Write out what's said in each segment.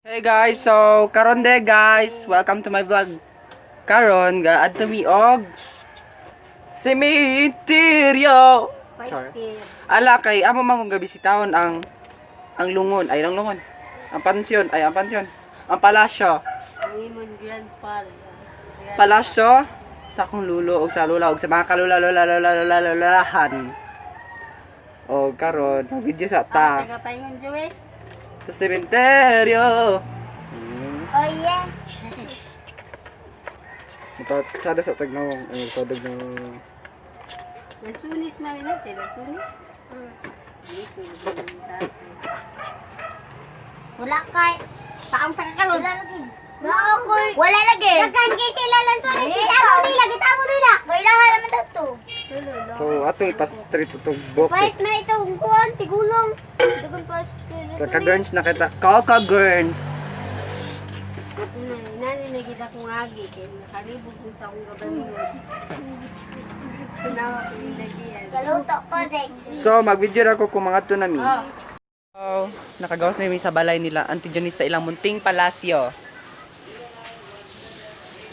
Hey guys, so karon de guys, welcome to my vlog. Karon ga adto mi og sementeryo. Char. Ala kay amo man kong gabisitahon ang lungon, ay ang lungon. Ang pansyon, ay ang pansyon. Ang palasyo. Ang imong grandfather. Palasyo sa akong lulo og sa lola og sa mga kalula lola lola lola lolahan. O karon, video sa ta. Taga paingon Joey. Sa sementeryo. Oh yeah. Sada sa tagnawang, ay sa tagnawang. Nasunis man rin natin, nasunis. Wala kay. Paang pagkakalon. Wala lagi. Wala lagi. Daghan kay sila lansones gitamo nila, gitamo nila. Kailangan naman daw to. So ato ipa-street itong book. Wait, may itong kuan tigulong. Dagan pa. Kaka-girls na kita. Kaka-girls. Nani na kita kong agi kay nakalibog ko sa akong gabalingon. Tunawa ko nila diyan. Galuto ko next. So mag-video ra ko kung mga to nami. So, nakagawas na mi sa balay nila Auntie Janice sa ilang munting palasyo.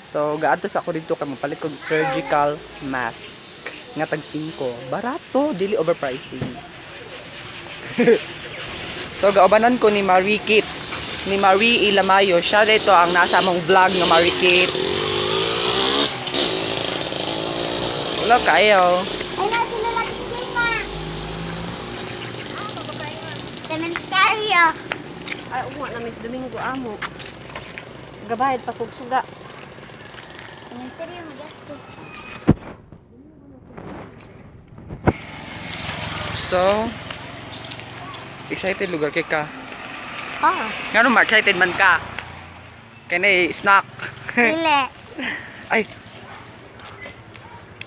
So, gaadto sa ako dito kay mapalit kog surgical mask nga tag 5. Barato, dili overpricing. So, gaubanan ko ni Marie Kate. Ni Marie Ilamayo. Siya dito ang nasa among vlog nga Marie Kate. Wala kayo. Ay na sila lagi ma. Cementerio. Ay, umuha namin sa Domingo amo. Gabayad pa kog suga. Cementerio magasto. So, excited lugar kay ka. Oh. Ngano ma excited man ka? Kay na snack. Dili. Ay.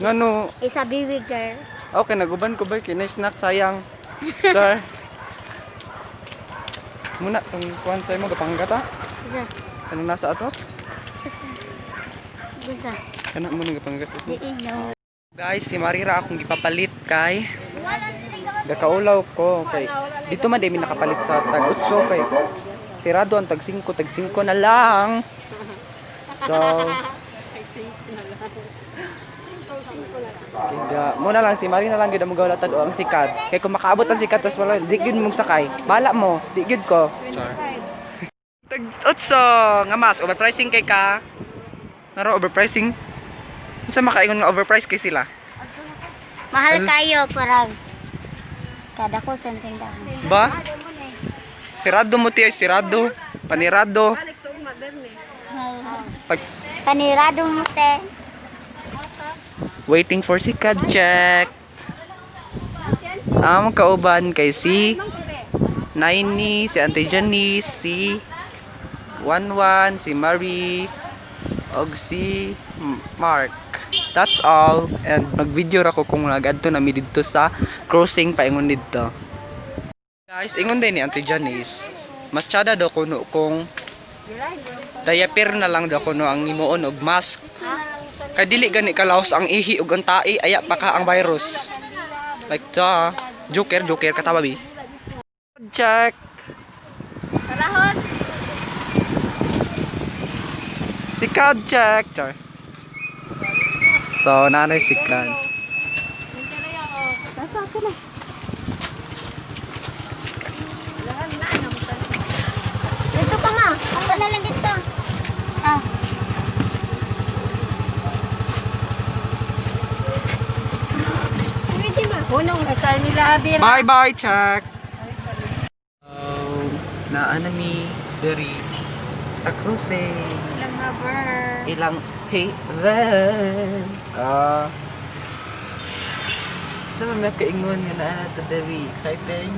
Ngano? Isa baby girl. Okay, naguban ko ba kay na snack sayang. Sir. Muna tong kuan sa imo gapanggata. Isa. Kanang nasa ato? Gunsa. Kana mo nang gapanggata. Di no. Guys, si Marira akong gipapalit kay Gakaulaw ko kay dito man di mi nakapalit sa tag 8 kay sirado ang tag 5, tag 5 na lang. So, kaya muna lang si Marina lang gyud ang magawlatan o ang sikat. Kay kung makaabot ang sikat tas wala di gyud mong sakay. Bala mo, di gyud ko. Tag 8 nga mas overpricing kay ka. Naro overpricing. Unsa makaingon nga overprice kay sila? Mahal kayo parang kada ko sa tindahan. Ba? Sirado mo tiyo, sirado. Panirado. Pag Panirado mo te. waiting for si check. Ang kauban kay si Naini, si Auntie Janice, si Wanwan, si Marie, og si Mark. That's all. And mag-video ra ko kung nagadto na mi didto sa crossing paingon didto. Guys, ingon din ni Auntie Janice. Mas tsada daw kuno kung diaper na lang daw kuno ang himuon og mask. Kay dili gani kalaos ang ihi ug ang tae, aya pa ka ang virus. Like da, joker joker katawa bi. Check. Parahon. Sikad check. Char. So, nanay sikad. Nasa ako na. Dito pa ma. Ako na lang dito. Ah. Hunong sa nila abi. Bye bye check. So, naa na mi diri sa crossing. Ilang haber. Ilang haven. Ah. Sa mga kaingon nga naa na to diri exciting.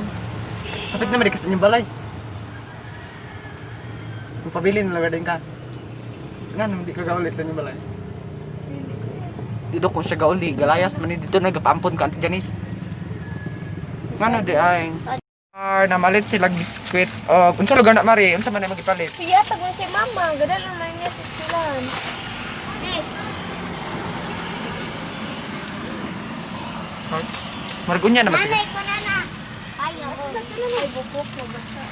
Kapit naman di ka sa inyong balay. Magpabili na lang din ka. Nga naman di ka gaulit sa inyong balay. Dito ko siya gauli, galayas man ni dito nagapampon ka Auntie Janice. Nga na di ay. Ah, namalit sila biskwit. Oh, unsa lugar na Mari? Unsa man na magipalit? Iya, tagong si mama. Gadal naman niya sa eskwelahan. Di. Margunya naman sila. Nanay ko na na. Ayo. Ay bukok mo basa.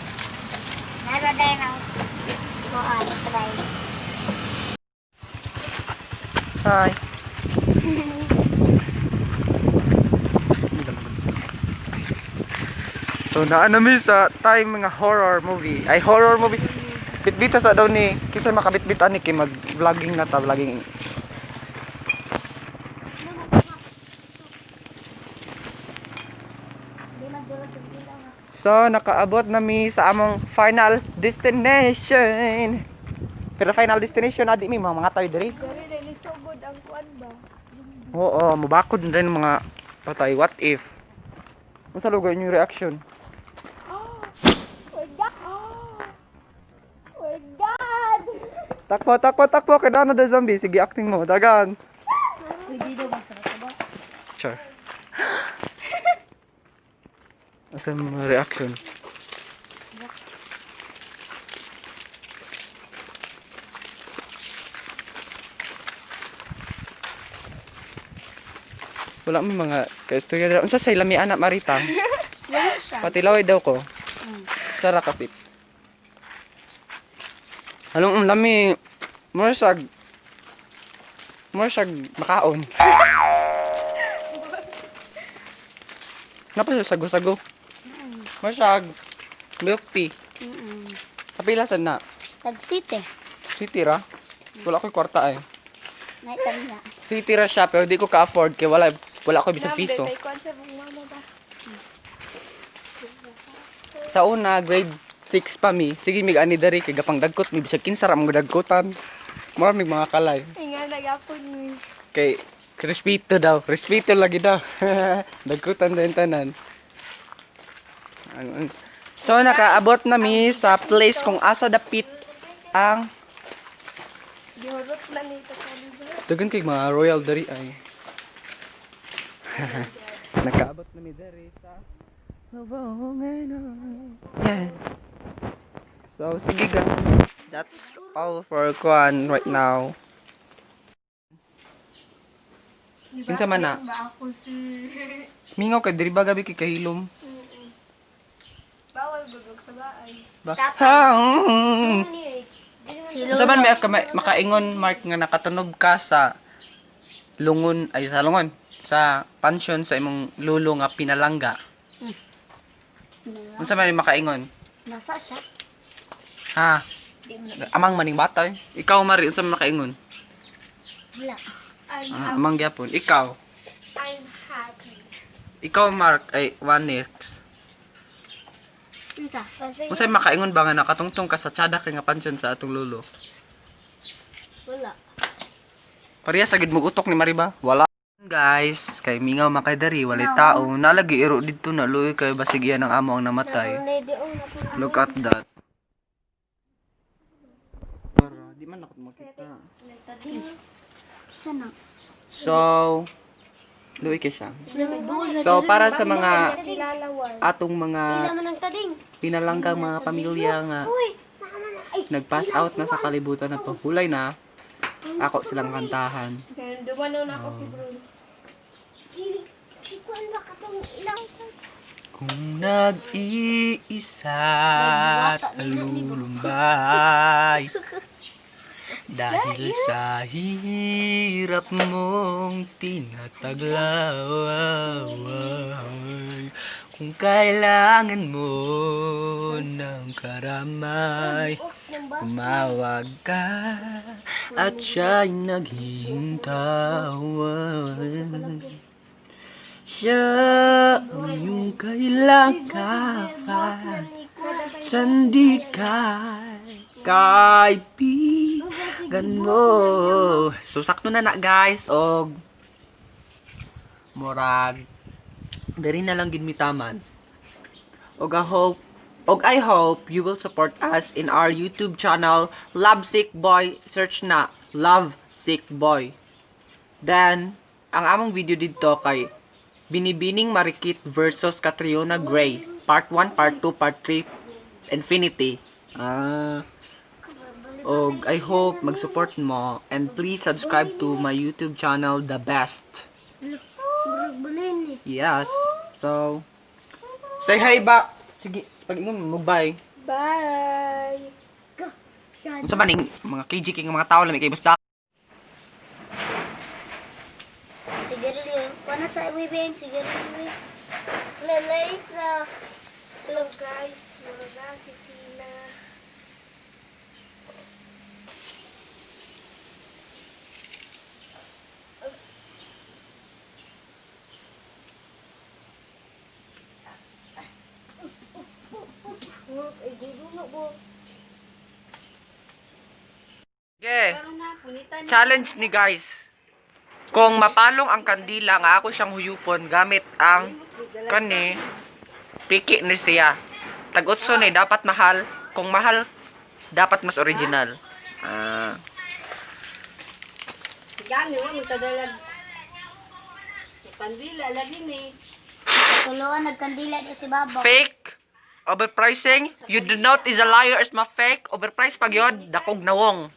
Nara dahil na. Kuan, try. Hi. So naa na mi sa time nga horror movie. Ay, horror movie. Bitbita sa daw ni kinsa makabitbit ani kay mag vlogging na ta, vlogging. So nakaabot na mi sa among final destination. Pero final destination na di mi mga tayo diri. Dari na ni sugod ang kuan ba? Oo, mubakod na rin mga patay. What if? Unsa lugar inyong reaction? We're done. We're done. Takbo, takbo, takbo. Kaya na the zombie. Sige, acting mo. Dagan. Pwede daw ba sa ba? Sure. Asa mga reaction? Wala mo mga kaistorya dira. Unsa say lami anak Marita? Wala siya. Patilaway daw ko. Sara kapit. Anong ang lami? More sag makaon. Napa siya sago-sago. More sag milk tea. Kapila sad na. Tag-city. City ra. Wala ko'y kwarta eh. Naitag na. City ra siya pero di ko ka-afford kay wala wala ko'y bisag piso. Kay kuan sa mong mama ba? Sa una, grade 6 pa mi. Sige mig ani diri kay gapang dagkot mi bisag kinsa ra mong dagkotan. Mura mig mga kalay. Inga nagapon mi. Kay respeto daw, respeto lagi daw. Dagkutan din tanan. So nakaabot na mi sa place kung asa dapit ang Gihurot na nito kaliba. dagan kay mga royal diri ay. Nakaabot na mi diri sa Yeah. So sige guys, that's all for kuan right now. Kinsa man na? Ba ako si Mingaw kay diri ba gabi kay kahilom? Bawal gugog sa baay. Ba? Ha, mm. Si Unsa man may makaingon Mark nga nakatunog ka sa lungon, ay sa lungon, sa pansyon sa imong lulo nga pinalangga. Unsa man may makaingon? Nasa siya. Ha? Amang maning bata eh. Ikaw Mari, unsa man makaingon? Wala. I'm Ah, amang gyapon. Ikaw. I'm happy. Ikaw Mark ay one next. Unsa? Unsa may makaingon ba nga nakatungtong ka sa tsada kay nga pansyon sa atong lulo? Wala. Parehas sa gid mo utok ni Mari ba? Wala. Guys, kay mingaw makay dari, walay tao. Nalagi iro didto na luoy kay basig iya ng amo ang namatay. Look at that. Para di man ako makita. Sana. So, luoy kay siya. So, para sa mga atong mga man ang tading. pinalanggang mga pamilya nga Uy, nakaman na. Ay, nag-pass out na sa kalibutan na pahulay na, ako silang kantahan. Ngayon dumano na ako si Bruce. dili. Si kuan ba katong ilang? Kung nag-iisa at nalulumbay dahil sa hirap mong tinataglaway, kung kailangan mo ng karamay, tumawag ka at siya'y naghihintay. Siya ang iyong kailangan, sandikan, kaibigan mo. So, sakto na na guys, og murag diri na lang gid mitaman. Og I hope you will support us in our YouTube channel, Love Sick Boy. Search na Love Sick Boy. Then, ang among video didto kay Binibining Marikit versus Catriona Gray. Part 1, Part 2, Part 3, Infinity. Ah. Og I hope mag-support mo and please subscribe to my YouTube channel, The Best. Murag balin eh. Yes. So, say hi ba? Sige, pag-ingon mo, bye. Bye. Go. Unsa man ning mga KG kay nga mga tao lami kay basta. Sigarilyo. Kuha na sa wibing. Sigarilyo. Lalay sa... So guys, mga na si Tina. Ay, gudulo ko. Okay. Karon na, punitan. Challenge ni guys. Kung mapalong ang kandila nga ako siyang huyupon gamit ang kani piki ni siya. Tag-utso ni dapat mahal. Kung mahal dapat mas original. Ah, Gani wa mo tadalag. Pandila lagi ni. Tuluan, nagkandila na si Baba. Fake overpricing. You do not is a liar is ma fake overprice pag yun dakog nawong.